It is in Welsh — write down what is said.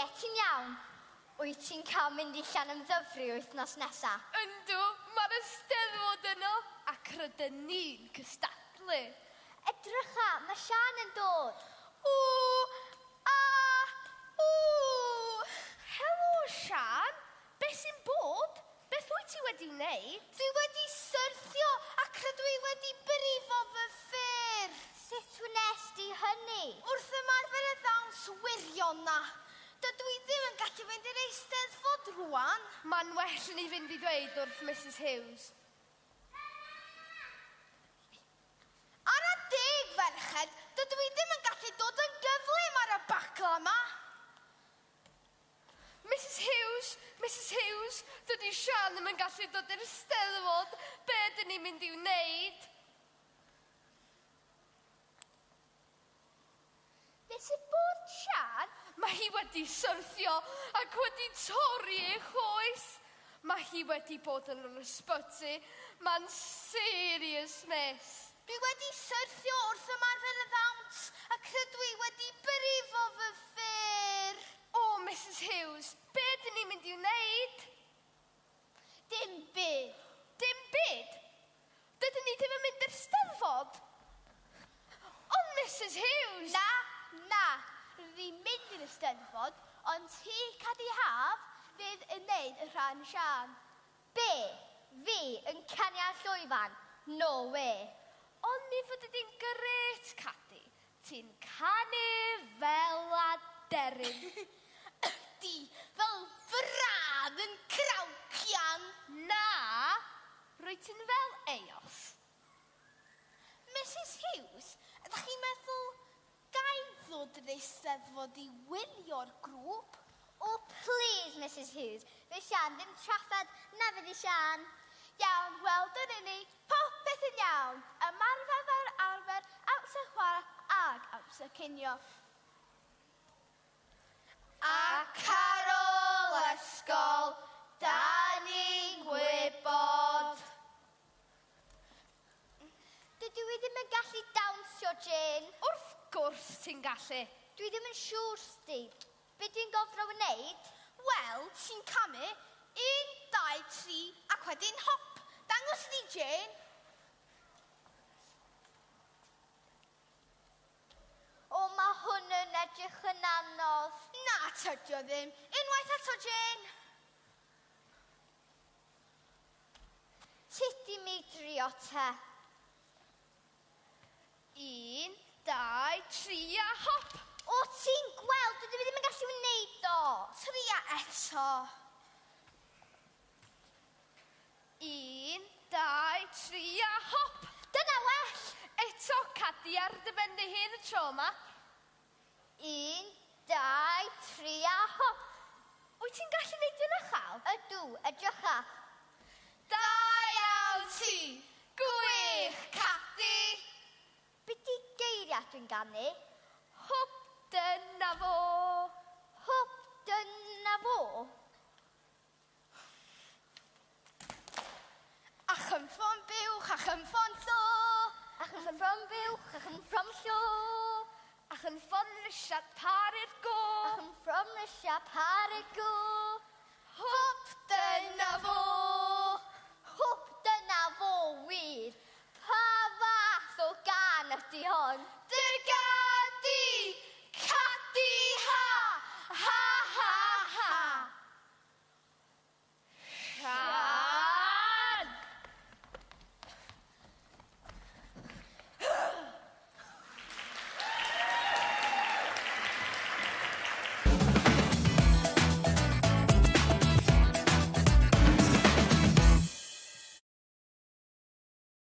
ie, ti'n iawn. Wyt ti'n cael mynd i Llanymddyfri wythnos nesa? Yndw, mae'r Eisteddfod yno, ac rydyn ni'n cystadlu. Edrycha, mae Siân yn dod. O, a, o. Helo, Siân. Beth sy'n bod? Beth wyt ti wedi wneud? Dwi wedi syrthio ac rydw i wedi brifo fy ffyr. Sut wnes di hynny? Wrth ymarfer y ddawns wirion na. Dydw i ddim yn gallu fynd i'r Eisteddfod rwan. Mae'n well ni fynd i ddweud wrth Mrs Hughes. Ar y deg, ferched, dydw i ddim yn gallu dod yn gyflym ar y bacla yma. Mrs Hughes, Mrs Hughes, dydy Siân ddim yn gallu dod i'r Steddfod. Be ydyn ni'n mynd i'w wneud? Beth sy'n bod, Siân? Mae hi wedi syrthio ac wedi torri ei choes. Mae hi wedi bod yn yr ysbyty. Mae'n serious mess. Dwi wedi syrthio wrth ymarfer y ddawns ac rydw i wedi brifo fy ffyr. O, Mrs Hughes, be ydyn ni'n mynd i'w wneud? Dim byd. Dim byd? Dydyn ni ddim yn mynd i'r Steddfod? Ond Mrs Hughes! Na, na. Rydyn ni'n mynd i'r Eisteddfod, ond ti, Cadi Haf, fydd yn neud y rhan Siân. Be? Fi yn canu ar llwyfan? No way. Ond mi fyddi di'n grêt, Cadi. Ti'n canu fel aderyn. Ydy, fel brad yn crawcian. Na, rwyt ti'n fel eos. Mrs Hughes, ydych chi'n meddwl gai ddod i'r Eisteddfod i wylio'r grŵp? Oh, please, Mrs Hughes. Fydd Siân ddim trafferth na fydd i Siân. Iawn, wel, dyna ni. Popeth yn iawn. Ymarfer fel arfer, amser chwarae ag amser cinio. Ac ar ôl ysgol, da ni'n gwybod. Dydw i ddim yn gallu dawnsio, Jane. Wrth gwrs ti'n gallu. Dwi ddim yn siŵr, Steve. Be dwi'n gofro wneud? Wel, ti'n camu. 1, 2, 3, ac wedyn hop. Dangos ni, Jane. O, mae hwn yn edrych yn anodd. Na, tydio ddim. Unwaith eto, Jane. Tyd i mi drio te. 1, 2, 3 a hop. O, ti'n gweld, dydw i ddim yn gallu wneud o. Tria eto. 1, 2, 3 a hop. Dyna well. Eto, Cadi ar dy ben dy hun y tro yma. 1, 2, 3 a hop. Wyt ti'n gallu neud yn uchel? Ydw, edrycha. Da iawn ti! Gwych, Cadi! Be di geiriau dwi'n ganu? Hwp, dyna fo! Hwp, dyna fo? A chynffon buwch, a chynffon llo. A chynffon buwch, a chynffon llo. A chynffon Richard Parry'r go. A chynffon Richard Parry'r go. Hwp, dyna fo! Hwp, dyna fo, wir. Pa fath o gân ydy hon?